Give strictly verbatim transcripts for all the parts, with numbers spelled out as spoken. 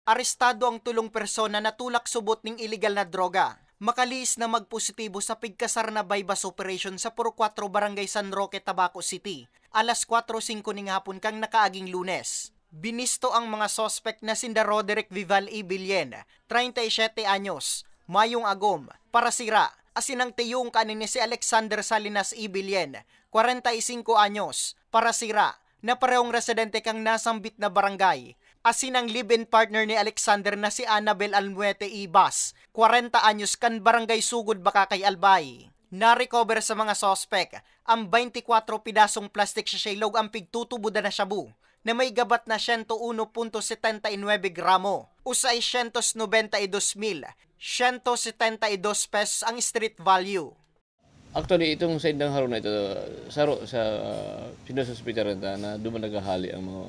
Arestado ang tulong persona na tulak subot ning iligal na droga. Makalihis na magpositibo sa pigkasar na buy-bust operation sa Purok Cuatro, Barangay San Roque, Tabaco City, alas kwatro singko ning hapon kan nakaaging Lunes. Binisto ang mga suspek na sinda Roderick Vival Ibilien, treinta y siete anyos, mayong agom, parasira, asin ang tiyong kaini si Alexander Salinas Ibilien, kwarenta y singko anyos, parasira, na parehong residente kan nasambit na barangay, asin ang live-in partner ni Alexander na si Annabel Almuete Ibas, kwarenta anyos, kan barangay Sugod, Bacacay, Albay. Na-recover sa mga suspek ang twenty-four pidasong plastic sachet laog ang pigtutubodan na shabu na may gabat na sento uno punto setenta y nuebe gramo o seiscientos noventa y dos mil sento setenta y dos pesos ang street value. Actually, itong sa indang harong na ito, saro sa pinasuspitaran ta na duman naghahali ang mga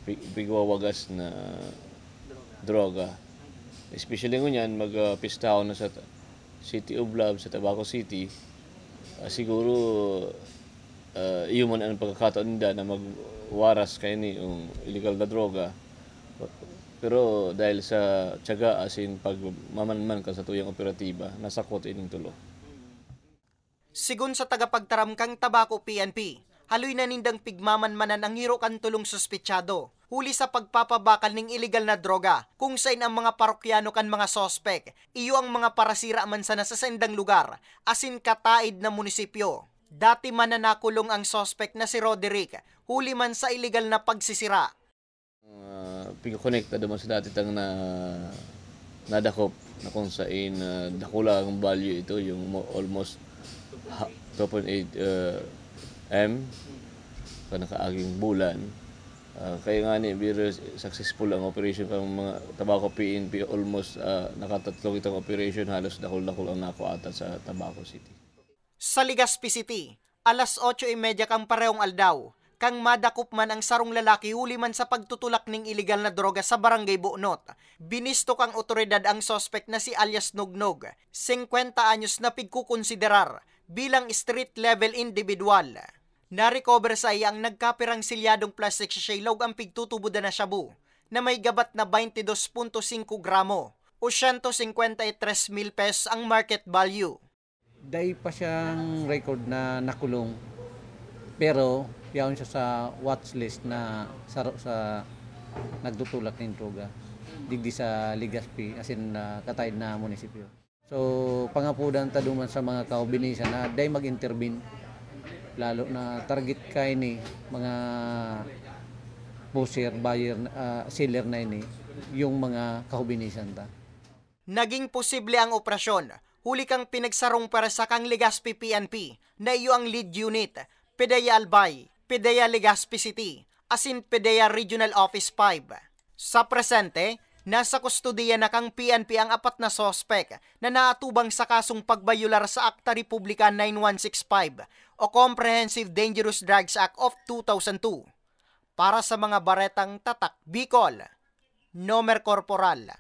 pi-, pigwawagas na droga. Especially ngunyan, mag, ah, pistahon na sa Ta-, City of Love, sa Tabaco City. Ah, siguro, ah, iyo man ang pagkakataon nila na magwaras kaini yung illegal na droga. Pero dahil sa tiyaga asin pagmamanman kan satuyang operatiba, nasakot ining tulo. Sigon sa tagapagtaram kan Tabaco P N P, haloy na nindang pigmamanmanan ang hiro kan tulong suspetsado, huli sa pagpapabakal ning iligal na droga, kung sain ang mga parokyano kan mga suspek, iyo ang mga parasira man sana sa saindang lugar, asin kataid na munisipyo. Dati man na nakulong ang suspek na si Roderick, huli man sa iligal na pagsisira. Ah, pigkokonekta duman sa dati tang na, nadakop na kung sain, ah, dakula ang value ito, yung mo-, almost ha-, two point eight, ah, M, kan nakaaging bulan. Ah, kaya nga ni, very successful ang operation kan mga Tabaco P N P, almost, ah, nakatatlo kitang operation, halos dakul-dakul ang nakuha ta sa Tabaco City. Sa Legazpi City, alas otso y media kan parehong aldaw, kan madakop man ang sarong lalaki huli man sa pagtutulak ning iligal na droga sa Barangay Buonot. Binisto kan otoridad ang suspek na si alias Nognog, singkwenta anyos na pigkokonsiderar bilang street level individual. Na-recover sa iya ang nagkapirang selyadong plastic sachet laog ang pigtutubodan na shabu na may gabat na twenty dos punto singko gramo o siyento singkwenta y tres mil pesos ang market value. Dai pa siyang record na nakulong, pero yaon siya sa watch list na saro sa nagtutulak nin droga digdi sa Legazpi, asin, ah, kataid na munisipyo. So, pangapodan ta duman sa mga kahubinisan na dai mag-intervene, lalo na target kaini mga pusher, buyer, ah, seller na ini, yung mga kahubinisan ta. Naging posible ang operasyon huli kan pinagsarong pwersa kan Legazpi P N P na iyo ang Lead Unit, PDEA Albay, PDEA Legazpi City, asin PDEA Regional Office five. Sa presente, nasa kustodiya na kan P N P ang apat na suspek na naatubang sa kasong pagbayolar sa Akta Republika nine one six five o Comprehensive Dangerous Drugs Act of two thousand two. Para sa mga baretang Tatak Bicol, Nomer Corporal.